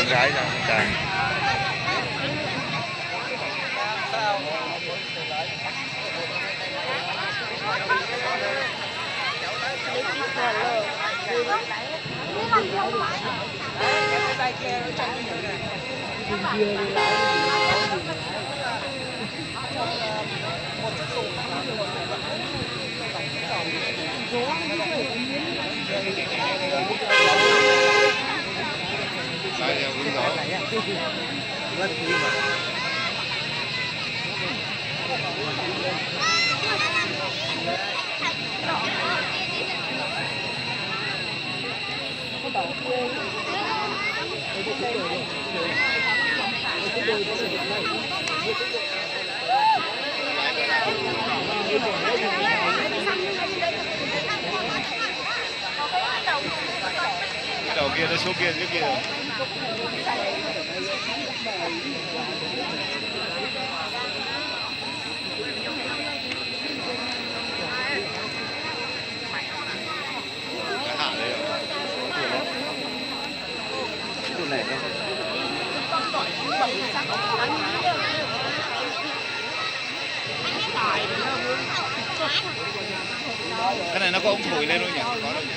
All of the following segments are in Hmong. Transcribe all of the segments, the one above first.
Cái là cái. Đầu kia, nó xuống kia, trước kia rồi. Cái này nó có ống thổi lên luôn nhỉ? Có đâu nhỉ?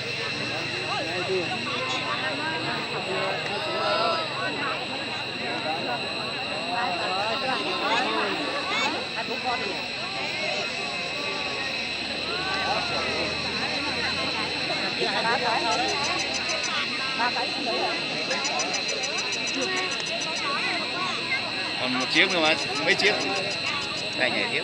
Còn một chiếc nữa mà, mấy chiếc. Này nhảy tiếp.